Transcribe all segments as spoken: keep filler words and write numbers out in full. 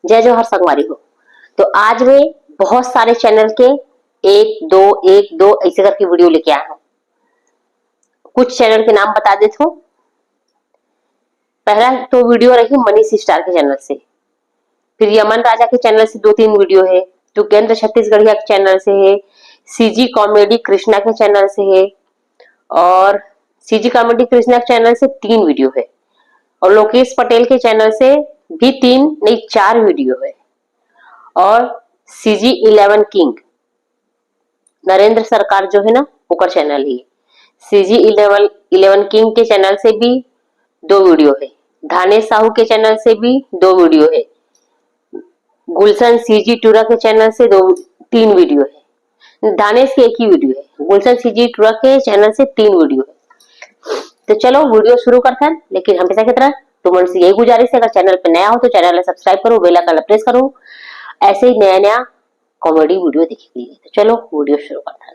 जय जोहार संगवारी हो। तो आज मैं बहुत सारे चैनल के एक दो एक दो ऐसे करके वीडियो लेके आया हूँ। कुछ चैनल के नाम बता देता हूँ। पहला तो वीडियो रही मनीष स्टार के चैनल से, फिर यमन राजा के चैनल से दो तीन वीडियो है, टुकेंद्र छत्तीसगढ़िया के चैनल से है, सीजी कॉमेडी कृष्णा के चैनल से है, और सीजी कॉमेडी कृष्णा के चैनल से तीन वीडियो है, और लोकेश पटेल के चैनल से भी तीन नहीं चार वीडियो है, और सीजी इलेवन किंग नरेंद्र सरकार जो है ना, ओकर चैनल ही। सीजी इलेवन इलेवन किंग के चैनल से भी दो वीडियो है, धानेश साहू के चैनल से भी दो वीडियो है, गुलशन सीजी टूरा के चैनल से दो तीन वीडियो है, धानेश के एक ही वीडियो है, गुलशन सीजी टूरा के चैनल से तीन वीडियो है। तो चलो वीडियो शुरू करते हैं, लेकिन हमेशा की तरह तुमन से यही गुजारिश है, अगर चैनल पे नया हो तो चैनल ला सब्सक्राइब करो, बेल आइकन ला प्रेस करो, ऐसे ही नया नया कॉमेडी वीडियो देखे के लिए। तो चलो वीडियो शुरू करते हैं।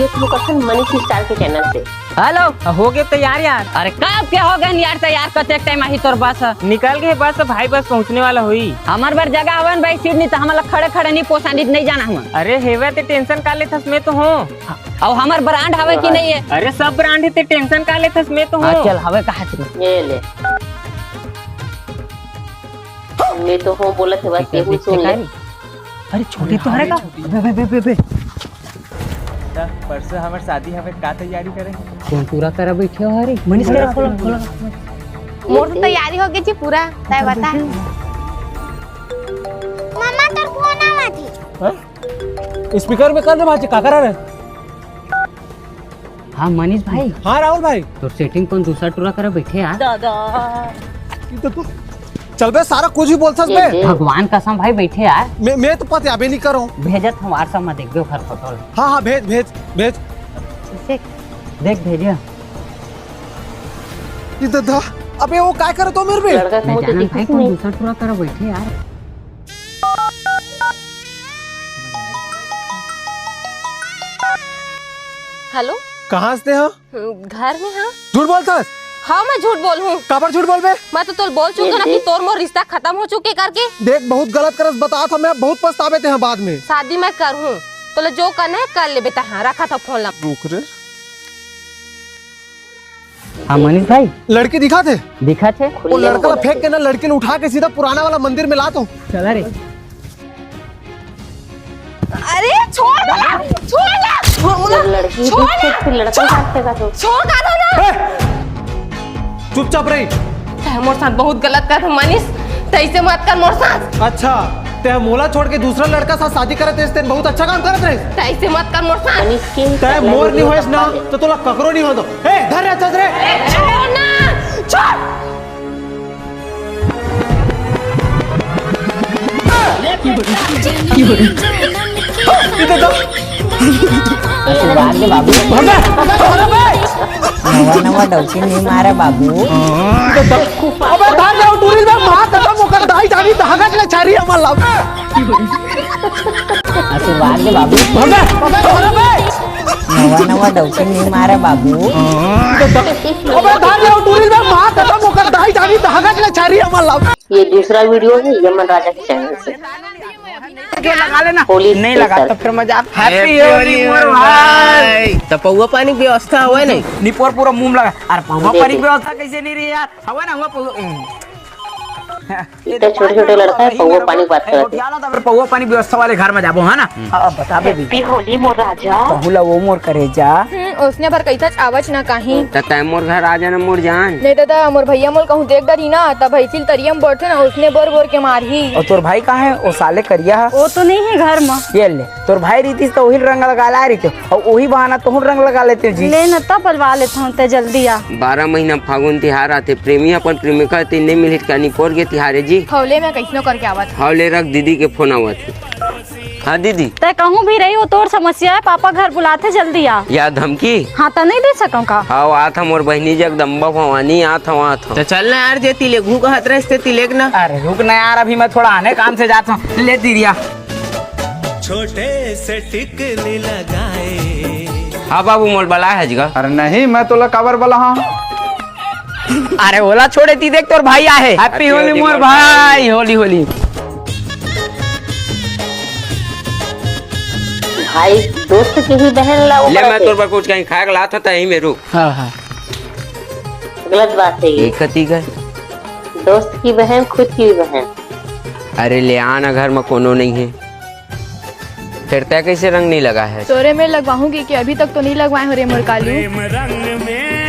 ये शुरू करते हैं मनीष स्टार के चैनल से। हेलो, हो गए तैयार यार? अरे कब के हो गए यार तैयार? कतेक टाइम आही तोर बस? निकल गए बस भाई, बस पहुंचने वाला हुई। हमार बर जगह हवन भाई, सीट नहीं तो हमला खड़े खड़े नहीं पोसानी, नहीं जाना हम। अरे हेवे ते टेंशन का लेथस, मैं तो हूँ। और हमार ब्रांड हवे कि नहीं है? अरे सब ब्रांड है, ते टेंशन का लेथस, मैं तो हूँ। हाँ, चल हवे कहा तू। ये ले। मैं तो हूँ बोलत हे बस, ठीक है, केहू देख सुन ले। भिखारी। अरे छोटे तो हरे का? अबे, अबे, अबे, अबे। त परसों हमर शादी हवे, का तैयारी करे? कौन पूरा करा बैठे हो रे? मनीष, खोला, खोला, खोला। मोर तो तैयारी हो गई जी पूरा, तय बता। मम्मा, तोर फोन आवत हे। हाँ? स्पीकर में कर दे भाजी, का करा रे? हाँ मनीष भाई। हाँ राहुल भाई। तोर सेटिंग कौन दूसरा टूरा करा बैठे यार? दादा। ये तो तू चल बे, सारा कुछ भी बोलथस बे। भगवान कसम भाई बैठे यार। मैं, मैं तो पतियाबे नहीं करूँ। भेजत हूँ WhatsApp में, देख दे ओकर फोटो ला। हाँ, हाँ, भेज, भेज, भेज। देख भेजे। ये दादा, अबे वो काय करत हो मेरे पे? लड़का के मैं मुंह तो जाना दिखिस भाई, कौन नहीं। दूसरा टूरा करा बैठे यार। हेलो। कहाँ से हो? हम्म, घर में हाँ। झूठ बोलता है? हाँ, मैं झूठ बोलहूँ। काबर झूठ बोलबे? मैं तो तोल बोल चुके ना कि तोर मोर रिश्ता खत्म हो चुके करके। देख, बहुत गलत करस, बता था मैं, बहुत पछतावे ते हैं बाद में। शादी मैं करहूँ, तोला जो करना है कर ले बेटा। हाँ, रखा था फोन ला। रुक रे। हाँ मनीष भाई। लड़की दिखा थे? दिखा थे। वो लड़का ला फेंक के ना, लड़की ने उठा के सीधा पुराना वाला मंदिर में ला तो। चला रे। अरे छोड़ ना, छोड़ ना, छोड़ ना, ये लड़की छोड़ ना, देख के लड़का छोड़, काट देगा तो। छोड़ का दो ना। ए! चुपचाप रही। तै मोर साथ बहुत गलत कर मनीष, तैसे मत कर मोर साथ। अच्छा, तै मोला छोड़ के दूसरा लड़का साथ शादी करत रहिस, तेन बहुत अच्छा काम करत रहिस। तैसे मत कर मोर साथ। मनीष के तै मोर नहीं होइस ना, तो तोला ककरो नहीं हो दो। ए, धर रे, धर रे। छोड़ ना, छोड़। आशीर्वाद दे बाबू। नवा नवा डौकी नहीं मारे बाबू। अबे धान जाओ टूरी में मार खत्म होकर दाई जानी धागा के छारी हमर लाभ। आशीर्वाद दे बाबू। नवा नवा डौकी नहीं मारे बाबू। अबे धान जाओ टूरी में मार खत्म होकर दाई जानी धागा के छारी हमर लाभ। ये दूसरा वीडियो है यमन राजा के चैनल से। जो लगा लेना। होली नहीं लगा special। तो फिर मजाक। Happy Holi मोर भाई। तो पौवा पानी की व्यवस्था हुआ नहीं? निपोर पूरा मुंह लगा। अरे पौवा पानी की व्यवस्था कैसे नहीं रही यार? हवा ना हुआ पौवा। हम्म। इतना छोटे छोटे लड़का है, पौवा पानी की बात करत है। गोठिया ला तो फिर पौवा पानी की व्यवस्था वाले घर में जाबो, है ना? अब बता बेबी। Happy Holi मोर राजा। पहुला वो मोर करेजा। हम्म, उसने भर कैसा आवच ना काहीं। त तै मोर घर आ जाना मोर जान। नहीं दादा, मोर भैया मोल कहूँ देख डरी ना, तब भैंसिल तरिया में बैठे ना, उसने बोर बोर के मारही। और तोर भाई कहाँ है? वो साले करिया है। वो तो नहीं है घर में। ये ले, तोर भाई रीतिस तो वही रंग लगा ला रही थे, और वही बहाना तो रंग लगा लेते हो जी। ले न तब बलवा लेता हूँ, ते जल्दी आ। बारह महीना फागुन तिहार आते, प्रेमी अपन प्रेमिका ते नहीं मिलित का निपोर के तिहारे जी। खौले में कैसनो करके आवत। हौले रख, दीदी के फोन आवत है। हाँ दीदी। तै कहूँ भी रही हो, तोर समस्या है, पापा घर बुलाथे, जल्दी आ। या धमकी? हाँ, त नहीं दे सकूँ का? हाँ, आत हम और बहनी जगदम्बा भवानी, आत हम, आत हम। तो चल ना यार, जे तिलेगू कहत रहे, ते तिलेग ना। अरे रुक ना यार, अभी मैं थोड़ा आने काम से जाता हूँ। ले दीदिया। छोटे से टिकली लगाए। हाँ बाबू, मोल बला है जगा। अरे नहीं, मैं तोला काबर बला हाँ। अरे ओला छोड़े ती, देख तोर भाई आहे। Happy Holi मोर भाई, होली होली। भाई, दोस्त के ही बहन ला वो ले, मैं करते। तोर बर कुछ कहीं खाए के लात होता यहीं में रुक। हाँ, हाँ। गलत बात है ये। ये कती गए? दोस्त की बहन, खुद की बहन। अरे ले आ ना, घर में कोनो नहीं है। फिर तय कैसे रंग नहीं लगा है? तोरे में लगवाहूँ कि, कि अभी तक तो नहीं लगवाए हो रे मोर कालू। प्रेम रंग में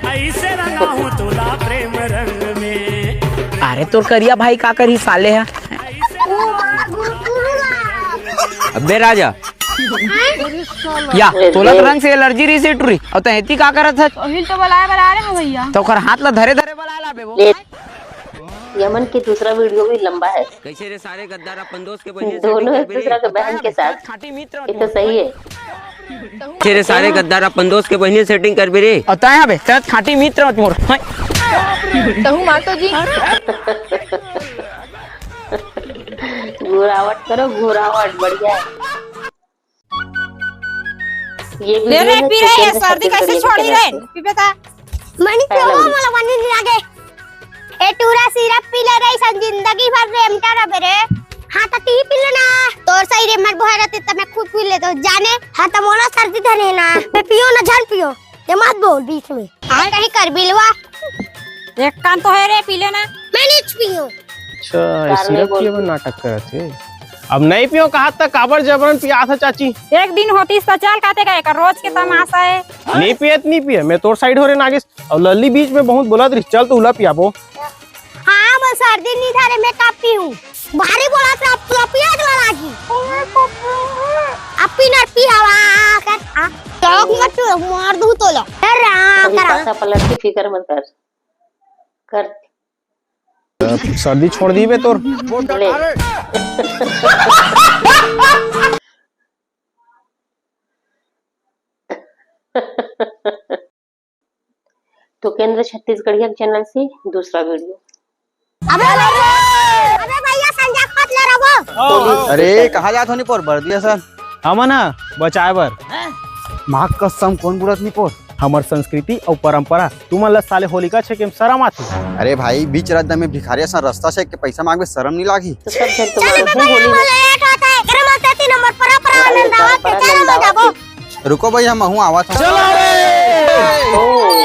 ऐसे रंगाहूँ तोला, प्रेम रंग में। अरे तोर करिया भाई का करही साले हा? अबे राजा, या तोला तो रंग से एलर्जी रही से टुरी, और तैं एती का करत हस? ओहिल तो बलाए बला रहे हो भैया। तो ओकर हाथ ला धरे धरे बलाए ला बे वो। ले, यमन की दूसरा वीडियो भी लंबा है। कैसे रे सारे गद्दार अपन दोस्त के बहिनी से दोनों एक दूसरा के बहन के साथ। खाटी मित्र ये तो सही है। कैसे रे सारे गद्दार अपन दोस्त के बहिनी से सेटिंग करबे रे। और तैं बे, तैं खाटी मित्र मत मोर। हैं? तहु मातो जी। घुरावट करो, घुरावट बढ़िया है। ये ले वीडियो रे, है पी रे, ये सर्दी कैसे छोड़ी रे? पीबे ता। मनी पीओ, मोला मनी नहीं लागे। ए टूरा सिरप पी ले रे, सन जिंदगी भर रेमटा रबे रे। हाँ, तो ती पी ले ना। तोर सही रे, मर बुहारा ते, त मैं खुद पी ले तो जाने। हाँ, तो मोला सर्दी धरे ना। मैं पीओ ना, झन पीओ। ये मत बोल बीच में। हाँ, कहीं कर बिलवा। एक कान तो है रे, पी लेना। मैं नहीं पीऊँ। अच्छा, ये सिरप पिए बर नाटक करत हे। अब नहीं पियो कहा तक काबर जबरन पियात हे चाची? एक दिन होतिस त चल काते का, एकर रोज के तमाशा है। नहीं पिए त नहीं पिए, मैं तोर साइड हो रे नागेश। और लल्ली बीच में बहुत बोलत रही, चल तो उला पियाबो। हाँ, वो सर्दी नहीं धरे, मैं का पीऊँ? भारी बोलत रहा, अब तू पिया के लागी। अब पी ना पी हवा कर, हाँ। चौक मत मार दूँ तोला। कर रहा, अभी कर रहा। पासा पलट के फिकर मत कर। कर। सर्दी छोड़ दी बे तोर। ले। तो केंद्र छत्तीसगढ़िया के चैनल से दूसरा वीडियो। अबे भैया, अबे भैया, संजय पत ले रहो। अरे, कहाँ जात हो निपोर? बरदिया सर। हमन ह बचाए बर। माँ कसम, कौन बुलत निपोर? हमर संस्कृति अउ परंपरा। तुमन ल साले होलिका छेके म शरम आथे? अरे भाई, बीच रद्दा में भिखारिया सन रस्ता छेक के पैसा मांगबे, शरम नहीं लागही? तो सब झन तो चल बे मांगथे भैया, होली में। मोला लेट होत हे। एकरे मत तीन नंबर परंपरा आनंद आवत हे। चल, हम जाबो। रुको भाई, हम आहूँ आवत हूँ। चलो रे। ओ,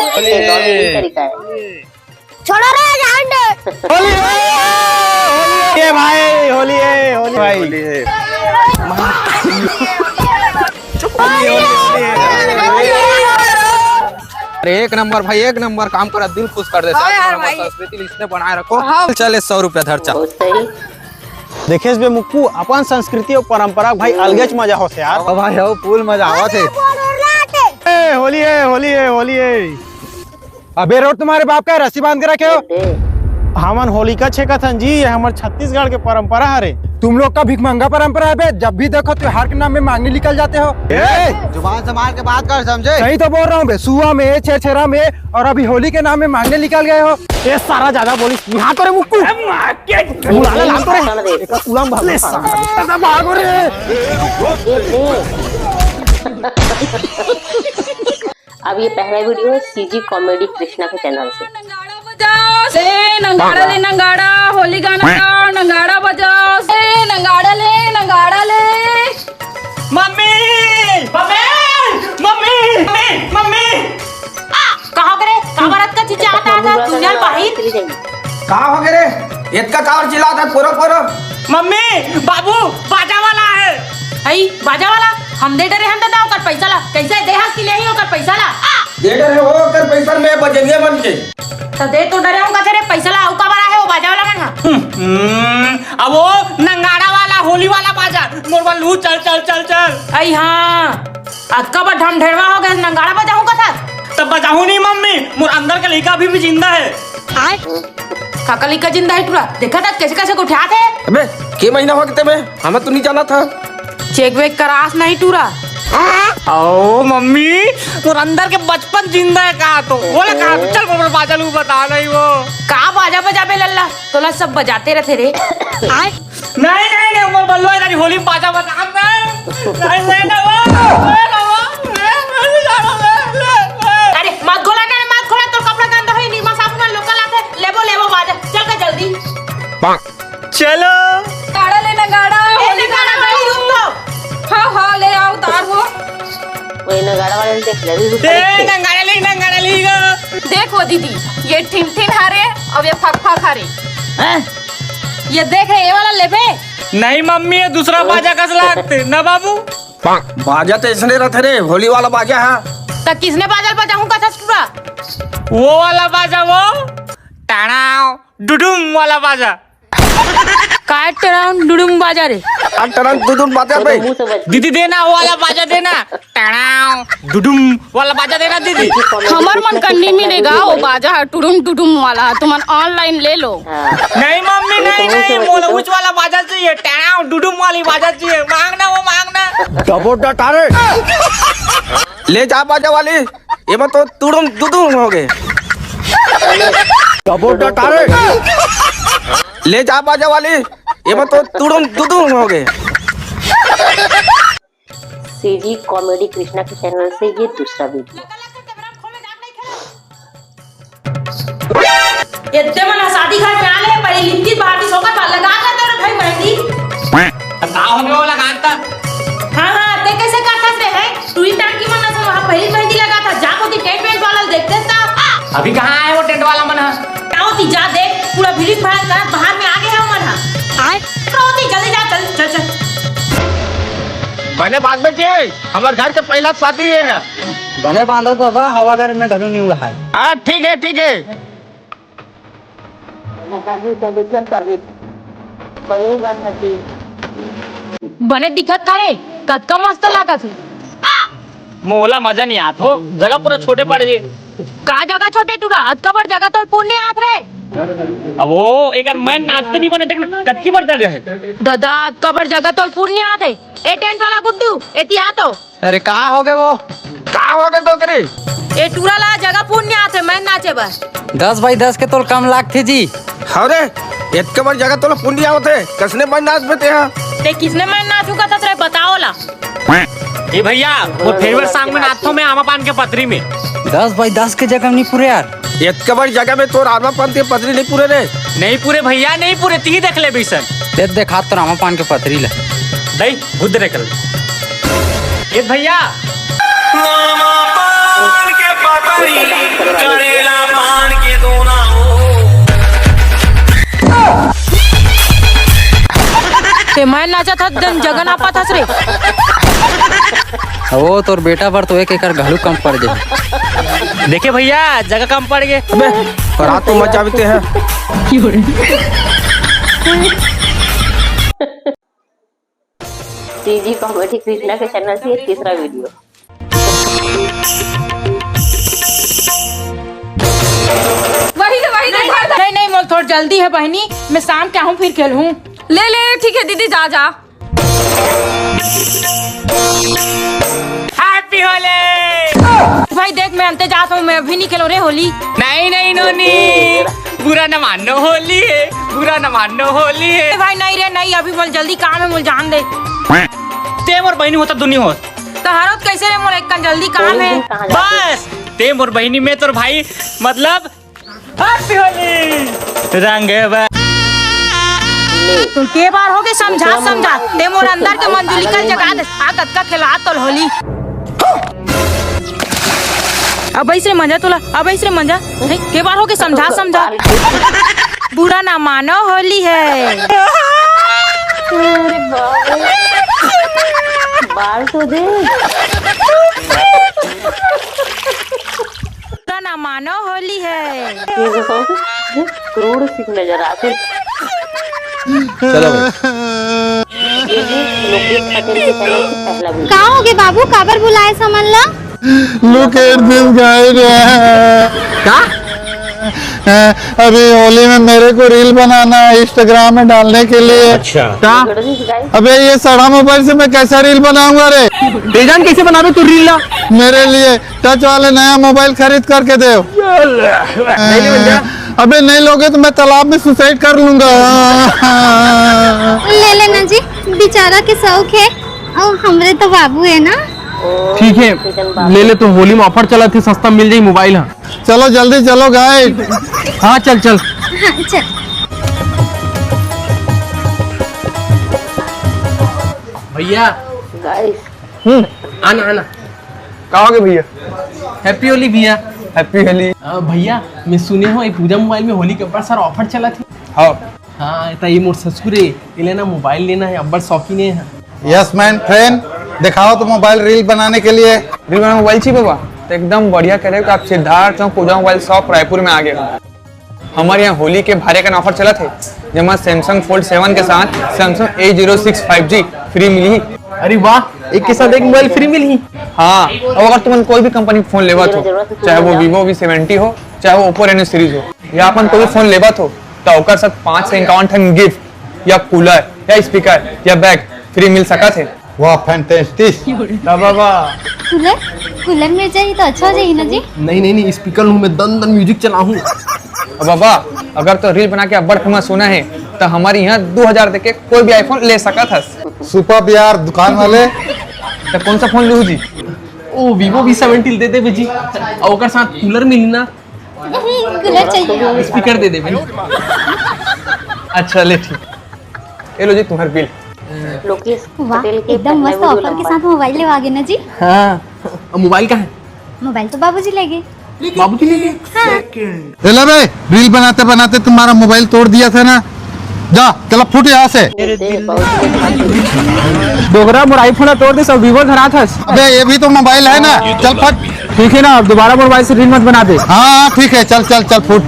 अच्छा, ये तरीका है। छोड़ो रे, जान दे। होली, होली, होली। ये भाई, होली है, होली भाई। होली है। होली, होली, होली। अरे एक नंबर भाई, एक नंबर काम करा, दिल खुश कर दे। हाँ यार भाई। संस्कृति इसने बनाए रखो। हाँ। चल, ये सौ रुपया धर, चल। बहुत सही। देखेस बे मुक्कू, अपन संस्कृति अउ परंपरा भाई अलगेच मजा होथे यार। ओ भाई, हो फुल मजा आवत हे। ए, होली है, होली है, होली है। अबे रे, तुम्हारे बाप का रस्सी बांध के रखे हो? हमन होलिका छेकत हन जी, ये हमर छत्तीसगढ़ के परंपरा हरे। तुम लोग का भिखमंगा परंपरा है बे, जब भी देखो त्योहार के नाम में मांगने निकल जाते हो। ए! जुबान संभाल के बात कर, समझे? सही तो बोल रहा हूँ बे, सुआ में, छेरछेरा में, और अभी होली के नाम में मांगने निकल गए हो। ए सारा ज्यादा बोलिस, यहाँ तो रे मुक्कू। बुला ले, लान तो रे। एक उलम भाग ले, सारा। सारा भागो रे। अब ये पहला वीडियो है सीजी कॉमेडी कृष्णा के चैनल से। नंगाड़ा बजाओ, से नंगाड़ा ले नंगाड़ा, होली गाना गाओ, नंगाड़ा बजाओ, से नंगाड़ा ले, नंगाड़ा ले। Mummy, mummy, mummy, mummy, mummy. आ, कहाँ करे? काबर अतका चिल्लात हस, दुनिया बाहिर? कहाँ हो गे रे? एतका काबर चिल्लात हस, पोरो, पोरो? मम्मी, बाबू, बाजा वाला है। हई, बाजा वाला? हम दे डरे हन दादा ओकर पैसा ला। कैसे दे हस कि नहीं ओकर पैसा ला? आ! दे डरे हो ओकर पैसा में बजनिया मन के। त दे तो डरे हूँ, कथे रे पैसा ला, अउ काबर आहे वो बाजा वाला मन हा? हम्म, अब वो नंगाड़ा वाला, होली वाला बाजा, मोर बल्लू, चल, चल, चल, चल। अई हाँ, अतका बड़ ढमढेरवा हो गया, नंगाड़ा बजाहूँ कथा? तब बजाहूँ नहीं मम्मी, मोर अंदर के लइका अभी भी जिंदा है। आय? काका लइका जिंदा है टूरा, देखा था कैसे कैसे गोठियात हे? अबे, के महीना हो गए ते में? हमें तो नहीं जाना था। चेक वेक करास नहीं टूरा। ओ मम्मी, तोर अंदर के बचपन जिंदा है का तो? बोले का तो? चल, बोल, बाजा लू बता नहीं वो। का बाजा बजाबे लल्ला? तोला सब बजाते रहते रे। आय? नहीं, नहीं, नहीं, मोर बल्लू, इधर होली बाजा बजा। नहीं, नहीं, नहीं, वो, वो, वो, अरे, मत खोला ना, मत खोला, तोर कपड़ा गंदा होई, नहीं, मत चलो। नगाड़ा ले, नगाड़ा। ए, होली नगाड़ा गाना भाई, रुक तो। हाँ, हाँ, ले आओ, उतार हो। वही नगाड़ा वाले ने देख ले, अभी रुक ए, पड़े थे। नगाड़ा ले, नगाड़ा ले गा। देखो दीदी, ये ठिन ठिन हरे, अब ये फक फक हरे। हैं? ये देख रे, ये वाला लेबे? नहीं मम्मी, ये दूसरा बाजा कस लागते ना बाबू। बाजा तो इसने रथे रे, होली वाला बाजा है। त किसने बाजा बजाऊं का ससुरा? वो वाला बाजा, वो टाणाव डुडुम वाला बाजा। काय टराउन डुडुम बाजा रे? आ टरन दुदुन बाजा बे। दीदी देना वो वाला बाजा देना। टड़ाओ, डुडुम वाला बाजा देना दीदी। हमर मन का नहीं मिलेगा वो बाजा है, टुडुम टुडुम वाला, तुमन online ले लो। नहीं मम्मी, नहीं, नहीं, मोला उच वाला बाजा चाहिए, टड़ाओ, डुडुम वाली बाजा चाहिए, मांगना वो मांगना। डबो डटारे। ले जा बाजा वाली, ये मत तो तुड़ुम दुदुम हो गए। डबो डटारे। ले जा बाजा वाली, ये मत तो तुड़ुम दुदुम हो गए। सीजी कॉमेडी कृष्णा के चैनल से ये दूसरा वीडियो। इतने मन शादी घर में आले, पहले लिपटी बाटी सोकर बाल लगा कर तेरे भाई मेहंदी। का हो गया वो लगाता? हाँ, हाँ, ते कैसे करता रे है? तू ही टांकी मन से वहाँ पहली मेहंदी लगा था, जा को ती टेंट वेंट वाला देखते था। अभी कहाँ आए वो टेंट वाला मन? का होती जा देख, पूरा भीड़ भाड़ कर बाहर में आ गए हैं मन। आए? का होती जल्दी जा, चल, चल, चल। बने बात में जी, हमारे घर के पहला शादी है। बने बांधो तो बा, हवा घर में घरू नहीं उड़ा है। हाँ, ठीक है, ठीक है। बने दिखत का रे, कतका मस्त लागत हे। मोला मजा नहीं आत हो, जगह पूरा छोटे पड़ गे। का जगह छोटे टूरा, अतका बड़ जगह तो पूर्ण नहीं आत रे। अब वो एक मैं नाचते नहीं बने, देख कतकी बड़ जगह है। दादा, अतका बड़ जगह तो पूर्ण नहीं आत हे। ए टेंट वाला गुड्डू, एती आ तो। अरे का हो गए वो? का हो गए तो करे? ए टूरा ला जगह पूर्ण नहीं आत हे, मैं नाचे बर। दस बाई दस के तोल कम लागथे जी। अरे, इतके बड़ जगह तोला पूर्ण नहीं आवत हे, कसने मैं नाच बे तेहा? ते किसने मैं नाचू का ततरे बताओ ला। ए भैया, वो फेवर सांग में नाचतो मैं आमा पान के पतरी में। दस बाई दस के जगह नहीं पूरे यार। इतके बड़ जगह में तोर आमा पान के पतरी नहीं पूरे रे। नहीं पूरे भैया, नहीं पूरे, ती देख ले बीसन। दे देखा तो आमा पान के पतरी ले। दई, खुद रे कल। ए भैया। आमा पान के पतरी, करेला पान के दोना हो। ते मैं नाचत हस, जन जगन आपत हस रे। ओ, तोर बेटा बर तो एक एकड़ घलू कम पड़ जाए। देखे भैया, जगह कम पड़ गए। अबे, रात को मत जावे तेहा। सीजी कॉमेडी कृष्णा के चैनल से ये तीसरा वीडियो। वही तो, वही तो, वही तो। नहीं, नहीं, मोल थोड़ा जल्दी है बहनी, मैं शाम के आहूँ फिर खेलहूँ। ले, ले, ठीक है दीदी, जा, जा। Happy होली। भाई देख, मैं अंते जात हूँ, मैं अभी नहीं खेलूँ रे होली। नहीं, नहीं, नोनी, बुरा न मानो, होली है, बुरा न मानो, होली है। ए भाई, नहीं रे, नहीं, अभी मोल जल्दी काम है, मोल जान दे। ते मोर बहनी होता दुनी हो। तहारो त कैसे रे मोर, एक जल्दी काम है। बस, ते मोर बहनी, मैं तोर भाई, मतलब Happy होली। रंगवा। तो के बार हो गए समझा, समझा, ते मोर अंदर के मंजुलिका जगा दे। आ कतका खेला तोल होली। अब ऐसे मजा तोला, अब ऐसे मजा। हे, के बार हो गए समझा, समझा। बुरा ना मानो, होली है। अरे बाप रे। बाल तो दे। बुरा ना मानो, होली है। क्रूर सी नजर आते। चलो भाई। ये भी लोकेश पटेल के तरफ से पहला वीडियो। का होगे बाबू, काबर बुलाए समन ला? Look at this guy रे। का? अभी होली में मेरे को रील बनाना है Instagram में डालने के लिए। अच्छा। का? अबे ये सड़ा मोबाइल से मैं कैसा रील बनाऊंगा रे? तेजान कैसे बनावे तू रील ला? मेरे लिए टच वाले नया मोबाइल खरीद करके दे। अबे नहीं लोगे तो मैं तालाब में सुसाइड कर लूंगा। ले लेना जी, बेचारा के शौक है और हमरे तो बाबू है ना। ठीक है, ले ले, तो होली में ऑफर चला थे, सस्ता मिल जाई मोबाइल। हाँ, चलो जल्दी चलो गाइस। हाँ, चल चल। हाँ, चल। भैया। हम्म। आना, आना। का हो गे भैया? Happy होली भैया। Happy होली। अ, भैया, मैं सुने हों ये पूजा मोबाइल में होली के अब्बड़ सारा offer चलत हे। हाँ। हाँ, त ये मोर ससुर हे, एला ना मोबाइल लेना हे, अब्बड़ शौकीन हे। Yes my friend, दिखाओ तो मोबाइल reel बनाने के लिए। Reel बनाना मोबाइल चाहिए बाबा? तो एकदम बढ़िया करे हो कि आप सिद्धार्थ चौक पूजा मोबाइल शॉप रायपुर में आ गए हो। हमर यहाँ होली के भारी कन offer चलत हे, जेमा Samsung Fold seven के साथ Samsung A zero six five G free मिलही। अरे वाह, एक के साथ एक मोबाइल free मिलही। हाँ, अब अगर तुमन कोई भी कंपनी के फोन लेवत हो, चाहे वो Vivo V seventy हो, चाहे वो Oppo Reno series हो, या अपन कोई भी फोन लेवत हो, तो ओकर साथ पाँच से इक्यावन ठन gift या cooler या speaker या bag free मिल सकत हे। वाह, fantastic। वाह, वाह, वाह। कूलर, कूलर मिल जाही तो अच्छा हो जाही ना जी। नहीं, नहीं, नहीं, speaker लूँ मैं, दन दन music चलाहूँ। अब बाबा, अगर तो reel बना के अब्बड़ famous होना हे, तो हमर यहाँ दू हजार देके कोई भी iPhone ले सकत हस। Superb यार, दुकान वाले। तो कौन सा फोन लूँ जी? ओ, Vivo V seventy दे देबे जी, अउ ओकर साथ कूलर मिलही ना। कूलर चाहिए। Speaker दे देबे। अच्छा, ले ठीक। ये लो जी तुम्हार बिल। लोकेश वाह, पटेल के एकदम पहला मस्त वीडियो offer के लंबा साथ मोबाइल लेवा गे ना जी। हाँ, अब मोबाइल कहाँ हे? मोबाइल तो बाबूजी ले गे। बाबूजी ले गे? हाँ। ये लो बे, reel बनाते बनाते तुम्हारा मोबाइल तोड़ दिया था ना, जा चला फुट यहाँ से। डोकरा मोर iPhone तोड़ दे, सब Vivo धरात हस। अबे ये भी तो मोबाइल है ना, चल फट। ठीक है ना, अब दोबारा मोर मोबाइल से reel मत बना दे। हाँ, हाँ, ठीक है, चल, चल, चल, फुट।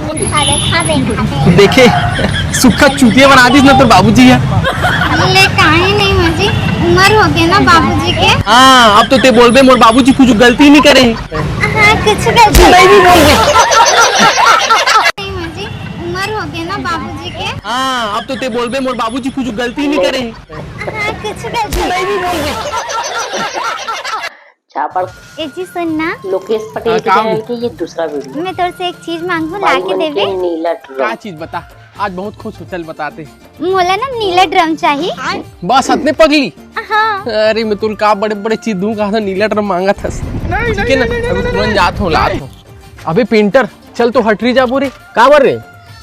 देखे, सुक्खा चूतिया बना दिस ना तोर बाबूजी हे। ले, काहे नहीं हो जी, उमर हो गे ना बाबूजी के। हाँ, अब तो ते बोलबे मोर बाबूजी कुछ गलती नहीं करे। हाँ, कुछ गलती नहीं, नहीं बोलबे। नहीं हो जी, उमर हो गे ना बाबूजी के। हाँ, अब तो ते बोलबे मोर बाबूजी कुछ गलती नहीं करे। हाँ, कुछ गलती नहीं बोलबे। छापड़। ए जी, सुन ना। लोकेश पटेल हाँ, के का channel हो? के ये दूसरा वीडियो। मैं तोर से एक चीज मांगू, ला के देबे? नीला ड्रम। का चीज बता, आज बहुत खुश हो, चल बताते। मोला ना नीला ड्रम चाही। बस अतने पगली? हाँ। अरे मैं तोला का बड़े बड़े चीज दूँ, कहा था नीला ड्रम मांगत हस। ठीक है ना, अभी तुरंत जात हों, लात हों। अबे पेंटर, चल तो हटरी जाबो रे। काबर रे?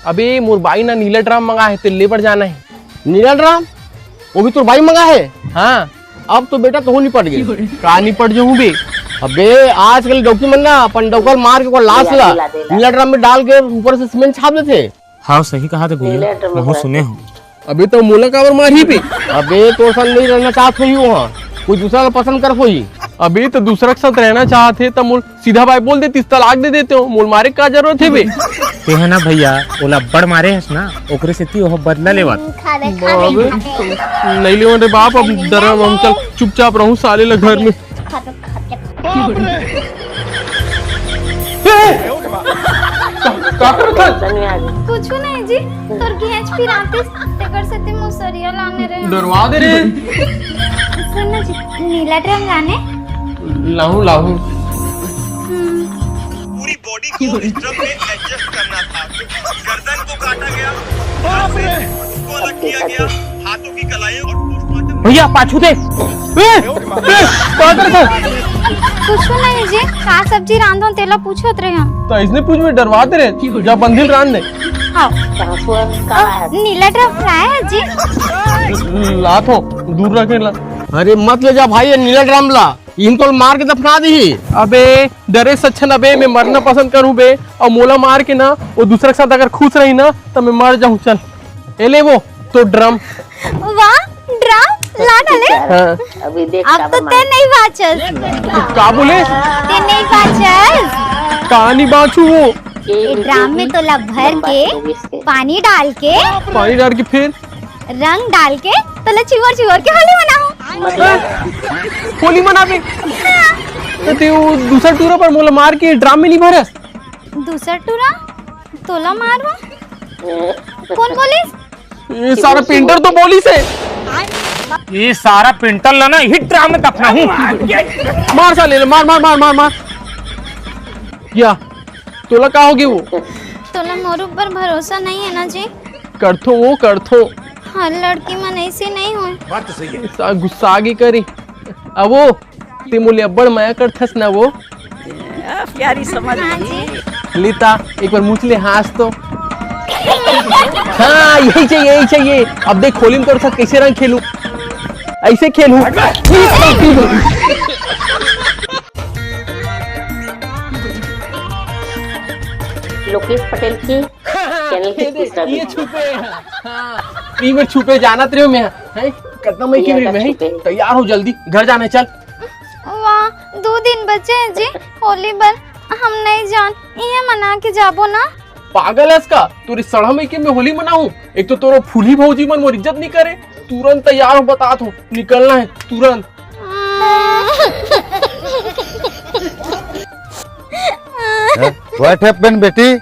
अबे मोर बाई ना नीला ड्रम मंगा हे, ते ले बर जाना हे। नीला ड्रम? वो भी तोर बाई मंगा हे? हाँ। अब तो बेटा तोहू निपट गे। का निपट जाहूँ बे? अबे आजकल डौकी मन ना अपन डौका ल मार के ओकर लाश ला नीला ड्रम में डाल के ऊपर से सीमेंट छाप देथे। हाँ, सही कहा थे भैया, महूँ सुने हों। अबे तो मोला काबर मारही बे? अबे तोर साथ नहीं रहना चाहत होही वो, कोई दूसरा ला पसंद करत होही। अबे तो दूसरा के साथ रहना चाहत हे त मोला सीधा बाय बोल देतिस, तलाक दे देतेंव, मोला मारे के का जरूरत हे बे? ते हे ना भैया, ओला अब्बड़ मारे हस ना, ओकरे सेती ओह बदला लेवत। खा दे, खा दे, अबे, खा दे। नहीं लेवन रे बाप, अब डरा हम, चल चुपचाप रहूँ साले ला घर में। खा दे, खा दे। ए! का, का करत हस? कुछ नहीं जी, तोर घेंच पिरातिस, तेकर सेती मुसरिया लाने रहे। डरवा दे रे। सुन ना जी, नीला ड्रम लाने? लाहूँ, लाहूँ। हम्म। पूरी बॉडी को इस ड्रम में एडजस्ट करना था। गर्दन को काटा गया, बाप रे। को अलग किया गया, हाथों की कलाइयों और पोस्टमार्टम भैया, पाछू दे। ए, ए, का करत हस? कुछ नहीं जी, का सब्जी रांधों तेला पूछत रहे हम। तो इसने पूछ में डरवाते रहे, जा बंदिल रांध दे। हाँ। नीला ड्रम फ्राई है जी। लात हों, दूर रखे ला। अरे मत ले जा भाई, ये नीला ड्रम ला, इहन तोला मार के दफना दिही। अबे डरे से अच्छा ना बे, मैं मरना पसंद करूँ बे, अउ मोला मार के ना वो दूसरा के साथ अगर खुश रही ना तो मैं मर जाहूँ। चल ए ले वो तो ड्रम। वाह, ड्रम ला डाले। हाँ। अभी देख अब तो ते नहीं बाचस। का बोले? ते नहीं बाचस। का नहीं बाचू वो? ए ड्रम में तोला भर के, पानी डाल के, पानी डाल के फिर रंग डाल के तोला चिवर चिवर के होली मनाहूँ। मतलब? होली मनाबे? हाँ। तो ते वो दूसरा टूरा पर मोला मार के ड्रम में नहीं भरस? दूसरा टूरा तोला मारहूँ? कौन बोलिस? ये सारा पेंटर तो बोलिस हे। ये सारा पेंटर ला ना इही ड्रम में दफनाहूँ। मार साले ला, मार, मार, मार, मार, मार। या तोला का होगे वो? तोला मोर ऊपर भरोसा नहीं है ना जी? करथों वो, करथों। हर लड़की मन ऐसे नहीं होय। बात तो सही है। सा-, गुस्सा आगे करी। अब वो, ते मोले अब्बड़ मया करथस ना वो। आ, प्यारी समझ हाँ गई। जी। लीता, एक बार मुँह ले हाँस तो। हाँ, यही चाहिए, यही चाहिए। अब देख होली में तोर साथ कैसे रंग खेलूं। ऐसे खेलूं। लोकेश पटेल के चैनल के ये देख, तीसरा ये वीडियो। छुपे हैं। हाँ, ये मेरे छुपे जानत रहे हो मैं, हैं? कितना मैं ये के मेरे अलग में, हैं? छुपे हैं। तैयार हो जल्दी, घर जाना है, चल। वाह, दो दिन बचे हैं जी होली बर, हम नहीं जान, इहे मना के जाबो ना। पागल है इसका, तोरी सड़हा मइके में होली मनाऊं? एक तो तोरो फूली भौजी मन मोर इज्जत नहीं करे, तुरंत तैयार हो, बतात हो, निकलना है तुरंत। हैं? What happened, बेटी?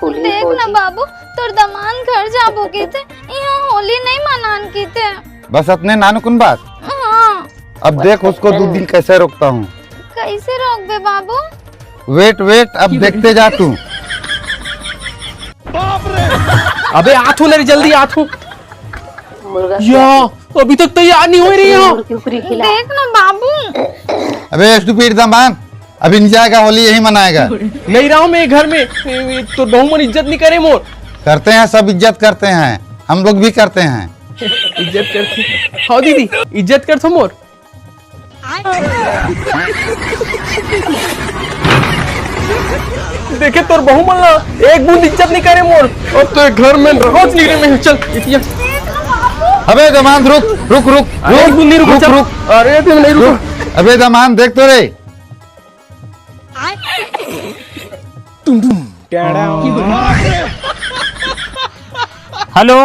देख ना बाबू, तोर दमांद घर जाबो कहिथे, इहाँ होली नहीं मनान कहिथे। बस अतने नानकुन बात? हाँ। अब देख उसको दो दिन कैसे रोकता हूँ। कैसे रोकबे बाबू? Wait, wait, अब देखते जा तू। अबे आत हो ना रे, जल्दी आत हो। मुर्गा या, अभी तक तैयार नहीं हो रही हो। मुर्गी उकरी खिला। देख ना बाबू। अबे stupid दमांद, अभी नहीं जाएगा होली, यही मनाएगा। नहीं रहा हूँ मैं घर में। ए, ए, तो बहू मन इज्जत नहीं करे मोर। करते हैं, सब इज्जत करते हैं, हम लोग भी करते हैं। इज्जत करते? हाँ दीदी, इज्जत करथो मोर। देखे तोर बहू मन ला, एक बूंद इज्जत नहीं करे मोर। अब तो एक घर में रहोच नहीं रे मैं। चल इतिया। अबे दमांद, रुक, रुक, रुक, अरे एक बूंद नहीं रुको, रुक, चल। रुक। अरे तुम नहीं रुको। रुक। अबे दमांद, देख तो रे। हेलो।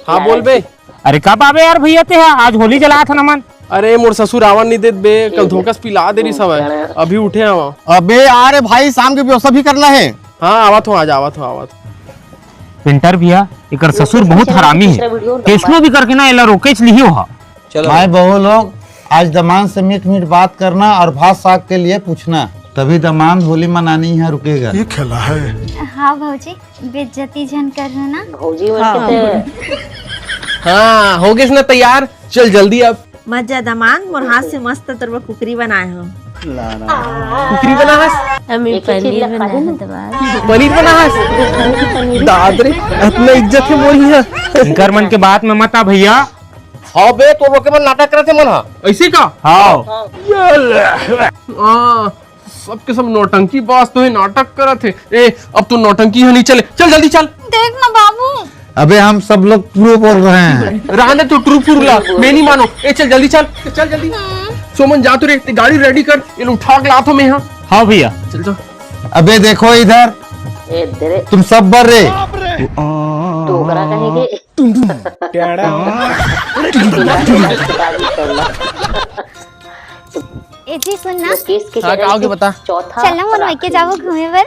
हाँ बोल बे। अरे कब आबे यार भैया ते हा? आज होली जलात हन हमन। अरे मोर ससुर आवन नहीं देत बे, कल धोखा से पिला दे रही सब है। अभी उठे हवा। अबे यार भाई, शाम की व्यवस्था भी करना है। हाँ आवत हो, आज आवत हो, आवत हो। पिंटर भैया, एकर ससुर बहुत हरामी है। कैसनो भी करके ना एला रोकेच लिहियो हा। चलो। माय बहू लोग, आज दमांद से मीठ मीठ बात करना और भात साग के लिए पूछना, तभी दमांद होली मनानी यहाँ रुकेगा। ये खेला है। हाँ भौजी, बेइज्जती झन करना ना। भौजी मन हाँ। के ते हाँ, हो गेस ना तैयार, चल जल्दी अब। मजा दमांद, मोर हाथ से मस्त तोर बर कुकरी बनाए हो। कुकरी बना हस? हमें एक एक चीज पनीर ला बना खाए है ना। दमांद। पनीर बना हस? दाद रे, इतना इज्जत है मोर यहाँ। इनकर मन के बात में मत आ भैया। हाँ बे, तो लोग के मन नाटक करत हे मन हा। ऐसे का? हाँ। हाँ, सबके सब नौटंकी बाज तो है, नाटक करत हे। ए, अब तो नौटंकी यहाँ नहीं चले, चल जल्दी चल। देख ना बाबू। अबे हम सब लोग ट्रू बोल रहे हैं। रहने तो ट्रू फ्रू ला, मैं नहीं मानो। ए चल जल्दी चल, चल जल्दी। हम्म। सोमन जा तो रे, ते गाड़ी रेडी कर, ये लोग उठा के लात हो मैं यहाँ। हाँ भैया। चल चल। अबे देखो इधर, ए, दे रे। तुम सब बर रे। डोकरा कहेंगे। ए जी सुन ना। लोकेश के हाँ, चैनल का हो के के बता? चौथा चल ना मोर मायके जाबो घूमे बर।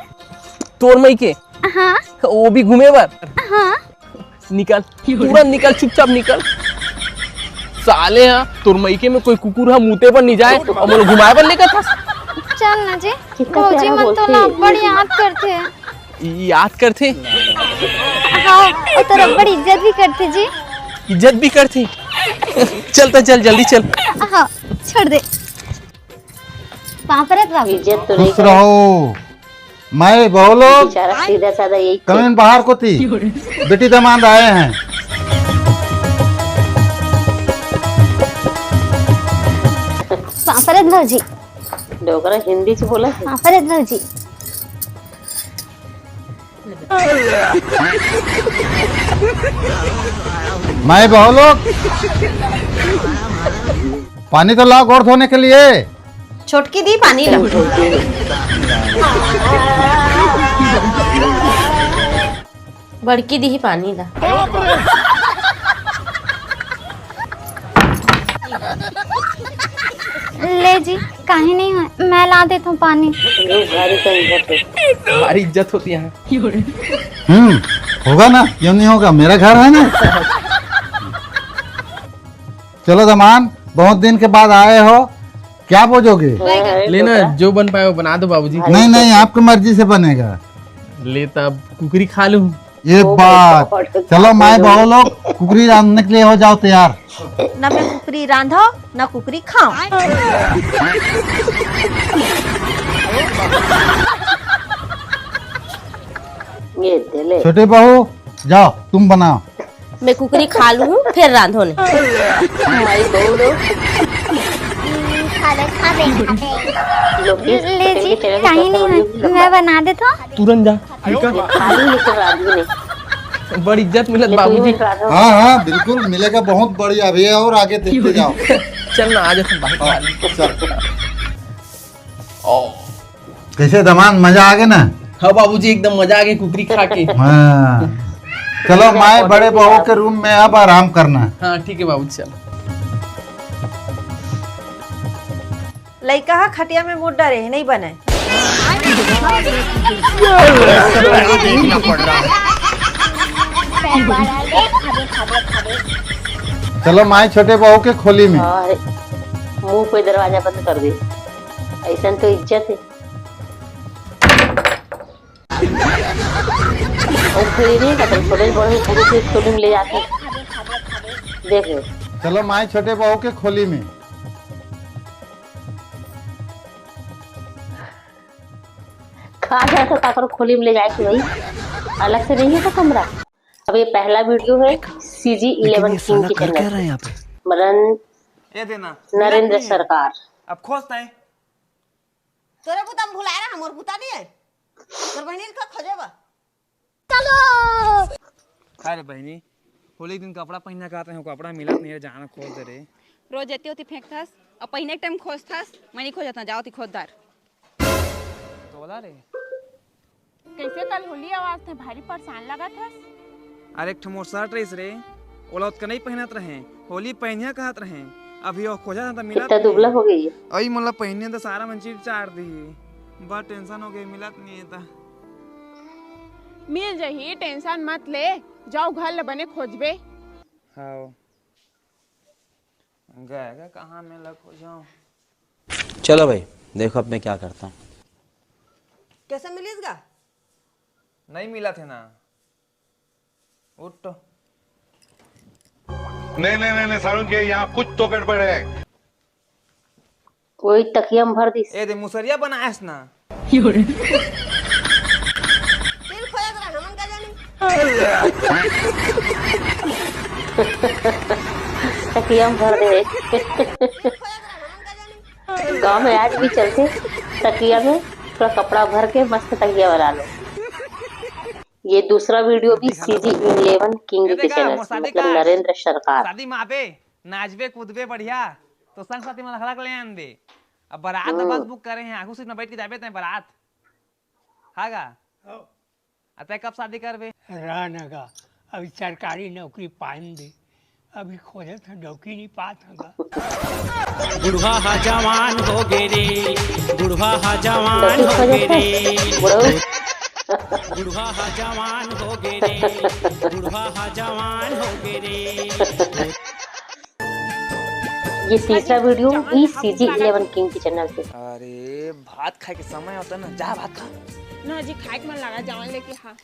तोर मइके? हाँ। वो भी घूमे बर? हाँ। निकल, तुरंत निकल, चुपचाप निकल। साले हाँ, तोर मइके में कोई कुकुर हा मूते बर नहीं जाए और मोला घुमाए बर लेकर था। चल ना जी, कितना भौजी प्यारा मन तो बोलती ना है। बड़ याद करथे। याद करथे? हाँ, और तोर बड़ इज्जत भी करथे जी। इज्जत भी करथे? चल तो चल, जल्दी चल। हाँ, छोड़ दे। पाँव परत बाबू। इज्जत तो नहीं खुश करे। रहो। मैं बहू लोग। बेचारा सीधा साधा यही कमेन बाहर कोती। बेटी दमांद आए हैं। पाँव परत भौजी। डोकरा हिंदी से बोला है। पाँव परत भौजी। मैं बहू लोग। पानी तो लाओ गोड़ धोने के लिए। छोटकी दी पानी ला। बड़की दी पानी ला। ले जी, काहे नहीं होय, मैं ला देत हूँ पानी। भारी इज्जत होती है। हम्म, होगा ना, क्यों नहीं होगा, मेरा घर है ना। चलो दमांद, बहुत दिन के बाद आए हो, क्या बोलोगे? लेना, जो बन पाए वो बना दो बाबूजी। नहीं नहीं, आपकी मर्जी से बनेगा। ले तब कुकरी खा लूं। ये बात। चलो माय बहू लोग, कुकरी रांधने के लिए हो जाओ तैयार। ना मैं कुकरी रांधो, ना कुकरी खाओ। ये दे ले। छोटे बहू, जाओ तुम बनाओ। मैं कुकरी खा लूँ, फिर रांधो ने। माई बहू लोग। खाबे, खाबे, खाबे। लोग भी ले जी, कहीं नहीं है, मैं बना देता हूँ। तुरंत जा। खाली नहीं तो रांधो ने। बड़ी इज्जत मिलत बाबूजी। हाँ, हाँ, बिल्कुल मिलेगा, बहुत बढ़िया। अभी और आगे देखते जाओ। चल ना, आ जा तुम बाहर। हाँ, चल। कैसे दमांद, मजा आ गया ना? हाँ बाबूजी, एकदम मजा आ गया कुकरी खा के। हाँ, चलो माए बड़े बहू के रूम में अब आराम करना। हाँ ठीक है बाबूजी, चलो। लइका ह खटिया में मुड़ डरे हे, नहीं बने। चलो माए छोटे बहू के खोली में। हाँ रे, मुंह पे दरवाजा बंद कर दे, ऐसा तो इज्जत है। वो खोली नहीं, मतलब, छोटे बड़े को भी खोली में ले जाके देख लो। चलो माए छोटे बहू के खोली में। कहा जाए तो काकर खोली में ले जाए के भाई, अलग से नहीं है तो कमरा। अब ये पहला वीडियो है सीजी इलेवन किंग के चैनल पे। मदन ये देना। नरेंद्र सरकार। अब खोजता है। तोरे बुता में भुलाए रहा, मोर बुता नहीं है। तोर बहिनी का खोजे बा। चलो। का रे बहिनी, होली के दिन कपड़ा पहिनना कहत रहे, कपड़ा मिलत नहीं है, जाना खोज दे रे। रोज एती ओती फेंकथस, अब पहिने के टाइम खोजथस, मैं नहीं खोजत ना, जाओ ती खोज दार। तोला रे। कैसे कल होली आवाज थे भारी परेशान लगत हस? अरे एक ठो मोर शर्ट रहिस रे, ओला ओतका नहीं पहनत रहे, होली पहनिया कहत रहे, अभी वो खोजत हन त मिलत इतना नहीं। दुबला हो गई है। अई मोला पहनिया त सारा मन चीर चार दी, बड़ टेंशन हो गई, मिलत नहीं है त। मिल जही, टेंशन मत ले, जाओ घर ले बने खोजबे। हाँ, गए गए कहाँ में ला खोजाऊं? चलो भाई, देखो अब मैं क्या करता हूँ। कैसे मिलिस गा? नहीं मिला थे ना। उठ तो। नहीं, नहीं, नहीं, नहीं, सारुण के यहाँ कुछ तो गड़बड़ है। कोई तकिया में भर दिस। ए दे मुसरिया बनायस ना। तेल खोया करा, हमन का जानी। तकिया में भर दे। तेल खोया करा, हमन का जानी। गांव में आज भी चलते तकिया में थोड़ा कपड़ा भर के मस्त तकिया बना लो। ये दूसरा वीडियो भी सीजी इलेवन किंग के चैनल से, मतलब नरेंद्र सरकार। शादी में आबे, नाचबे कूदबे बढ़िया, तो संग साथी मन हला के ले आनबे। अब बारात तो बस बुक करे हैं, आगू सीट में बैठ के जाबे तैं बारात। हाँ गा? हाँ। आ तैं कब शादी करबे? रह न गा, अभी सरकारी नौकरी पाइन दे, अभी खोजत हन, डौकी नहीं पात हन गा। बुढ़वा हा जवान हो गे रे, बुढ़वा हा जवान हो गे रे, बुढ़वा हा जवान हो गे रे, बुढ़वा हा जवान हो गे रे। ये तीसरा वीडियो भी सीजी इलेवन किंग के चैनल पे। अरे भात खाए के समय होता ना, जा भात खा। ना जी, खाए के मन लगा, जावन लेके हाँ।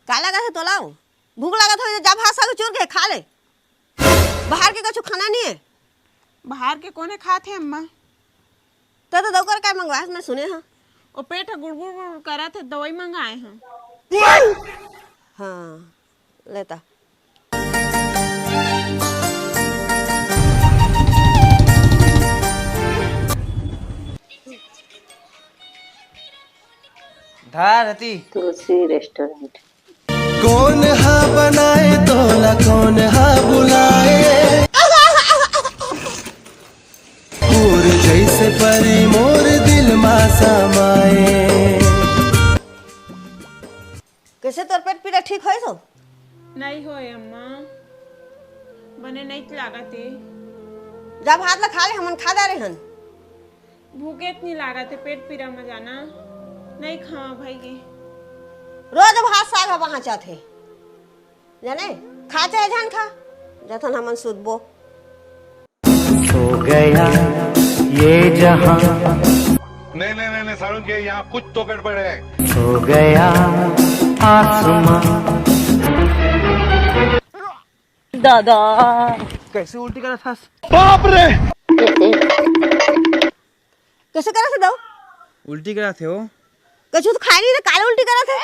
का लगा है तोला? भूख लगा था, जा भात साग चुर के खा ले। बाहर के कुछ खाना नहीं है। बाहर के कोने खात है अम्मा? तो, तो दौकर का मंगवाए, मैं सुने हाँ। ओ पेट ह गुड़गुड़ गुड़गुड़ करत है, दवाई मंगाए हैं। हाँ। लेता। धारती। तुलसी रेस्टोरेंट। कौन हा बनाए तोला, कौन हा बुलाए? मोर जैसे परी मोर दिल मा समाए। कैसे तोर पेट पीड़ा ठीक होए तो? नहीं होए अम्मा, बने नहीं लागत हे। जा भात ला खा ले, हमन खा डारे हन। भूखे इतनी लागत हे, पेट पीड़ा में जाना नहीं खावा भाई के। रोज भात साग ह पहुंचात हे, जाने खा चाहे जान खा, जथन हमन सुतबो। सो गया ये जहां। नहीं, नहीं, नहीं, नहीं, सारुण के यहाँ कुछ तो गड़बड़ है। सो गया आसमां। दादा। कैसे उल्टी करत हस? बाप रे! कैसे करत हे दऊ? उल्टी करत हे वो। कछु तो खाए नहीं रे, काले उल्टी करत हे।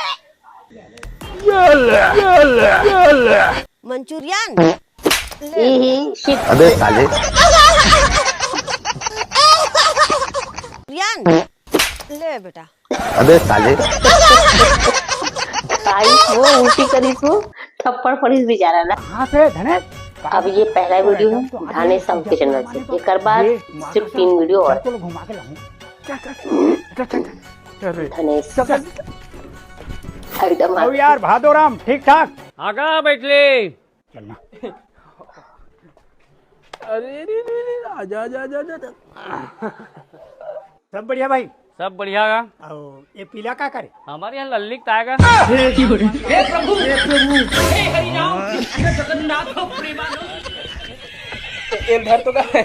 मंचूरियन। ले। अबे साले। मंचूरियन। ले बेटा। अबे साले। ताई वो उल्टी करिस वो, थप्पड़ पड़िस बेचारा ला। कहाँ से धनेश? अब ये पहला वीडियो है धानेश साहू के चैनल से, एक बार सिर्फ तीन वीडियो और। चल, चल, चल, चल, चल, चल। अरे, धनेश। चल, चल। आइटम आओ यार, भादोराम, ठीक ठाक? आगा बैठले। चलना। अरे, रे, रे, रे, आजा, आजा, आजा, आजा। सब बढ़िया भाई? सब बढ़िया गा। आओ, ये पीला का करे? हमारे यहाँ लल्ली का तागा। हे प्रभु, हे प्रभु, हे हरि राम कृष्ण जगन्नाथ प्रेमानंद। तेल धर तो का है?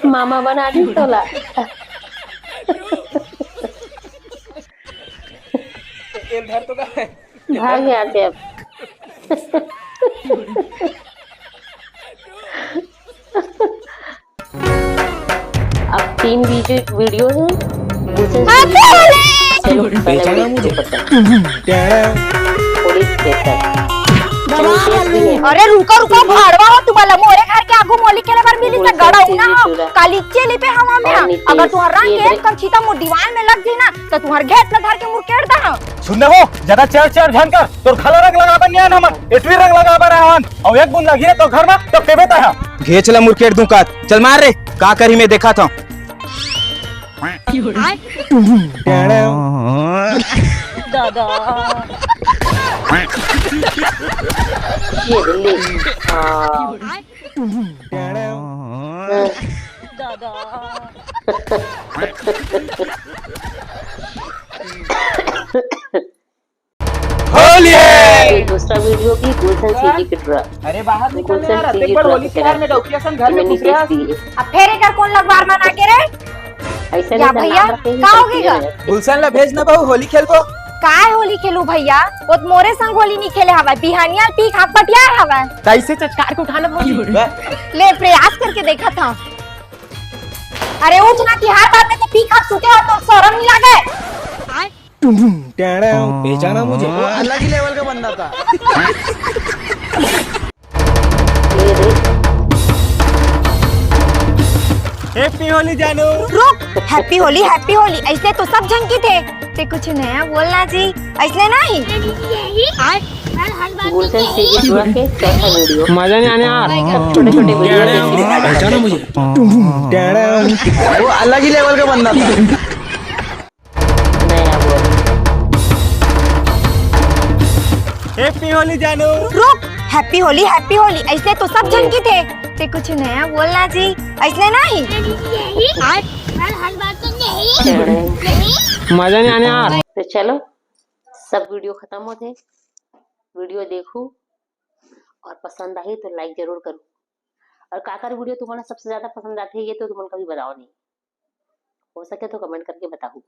मामा बना दी तोला। तेल धर तो का है? भाग यहाँ से अब। अब तीन वीडियो, वीडियो है, गुलशन से चलो, पहला वीडियो शुरू करते हैं। होली स्पेशल। अरे रुका, रुका, भाड़वा हो तुम्हारा, मोरे घर के आगू होली खेले बर मिली से गड़ा उना हो। काली चेली पे हवा में, अगर तुहर रंग के एक कंचीता मोर दीवान में लग गई ना, तो तुहर घेट में धर के मुरकेड़ दा। सुन ले हो, ज्यादा चर चर झन कर, तोर घला रंग लगाबे नइ आन हमन, एटवी रंग लगाबे रहन, अउ एक बूंद लगी रे तोर घर म, तब केबे तैं ह। घेच ल मुरकेट दूं का, चल मार रे, का करही मैं देखत हंव। दादा। ये दिल्ली। हाँ। दादा। होली है। दूसरा वीडियो भी गुलशन सीजी के ड्रा-, अरे बाहर निकल गुलशन यार, सीजी अतेक बड़ ड्रा होली के त्योहार में डौकिया सन घर में घुस रहा। अब फेर एकर कोन लगवार मन आगे रे? ऐसे या नहीं भैया, करना, का हो गई गा? गुलशन ला भेज ना बहू, होली खेलबो। काय होली खेलू भैया? वो तो मोरे संग होली नहीं खेले हवा, बिहानिया पी खा पटिया हवा। कैसे चचकार के उठाना भौजी? ले प्रयास करके देखा था। अरे उठ ना, तिहार बार में तो पी खा सुते हो तो शरम नहीं लागे? टुम टुम टैड़ा, पहचाना मुझे? वो अलग ही लेवल का बंदा था। Happy होली जानू। रुक, Happy होली, Happy होली, ऐसे तो सब झन कथे। ते कुछ नया बोलना जी, ऐसे नहीं। गुलशन सीजी जुड़ा के चौथा वीडियो। मजा नहीं आने यार। छोटे छोटे वीडियो देखने का। पहचाना मुझे? टुम टुम टैड़ा। वो अलग ही लेवल का बंदा था। नया बोल। Happy होली जानू। रुक, Happy होली, Happy होली, ऐसे तो सब झन कथे। ते कुछ नया बोलना जी, ऐसे नहीं। मजा नहीं आने यार। तो चलो, सब वीडियो खत्म होथे। वीडियो देखू और पसंद आही तो like जरूर करू। और काकर वीडियो तुम्हारा सबसे ज्यादा पसंद आथे, ये तो तुमन कभी बताओ नहीं। हो सके तो comment करके बताओ।